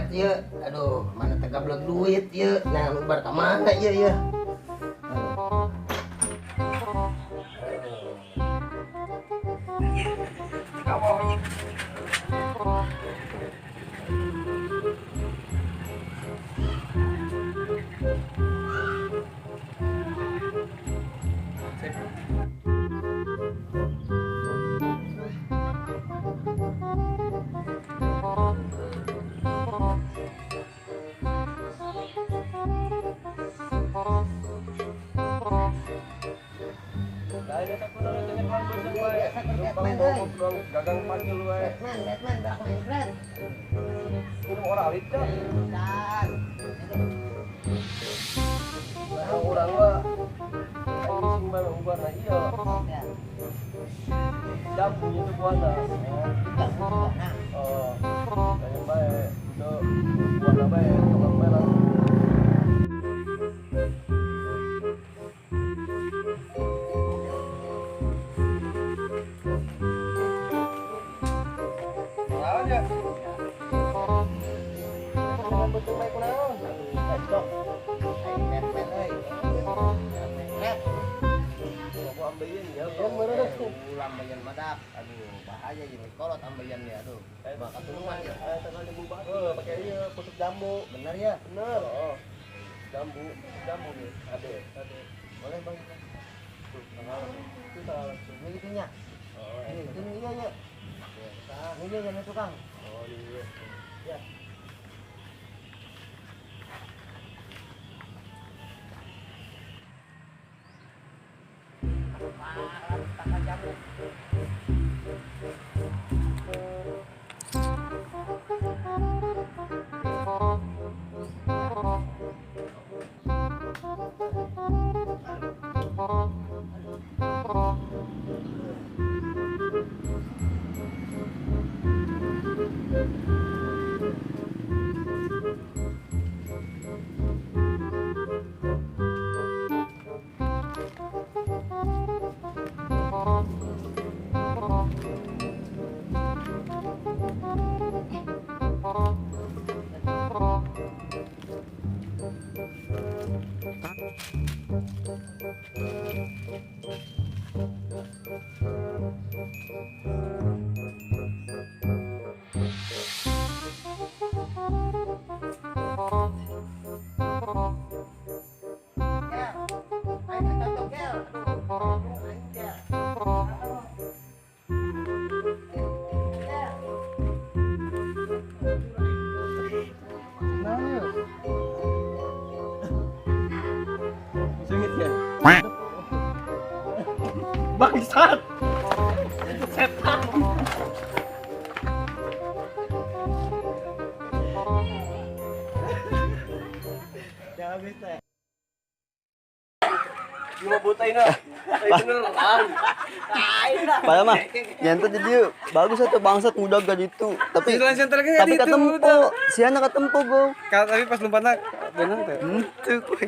Minecraft ieu. Aduh, mana teh gablek duit ieu. Nah, ubar ka mana ieu ieu? Gagang panggil wae. Batman, Batman, bak Minecraft. Kudu ora alit dah. Dan. Urang mah aing sing bae ubarna ieu. Jambu itu buana. Oh. Kayak bae itu buana bae tukang bae langsung. Ambeien badak, aduh bahaya ini kolot ambeien ya, aduh. Bakal tulungan ya. Pakai iya pucuk jambu. Bener ya? Bener. Oh. Jambu, jambu nih. Ade, ade. Boleh bang. Tuh, tanggal. Itu tanggal. Ini gitunya. Oh, ini itu iya ya. Ini dia yang tukang. Oh, iya. Ya. Takkan jambu. Bangsat. Setan. Jangan bisa. Cuma butai na. Beneran. Padahal mah nyantet jadi bagus atau bangsat muda gak gitu. Tapi tapi ketempo, si anak ketempo go. Tapi pas lompatnya bener tuh. Tuh.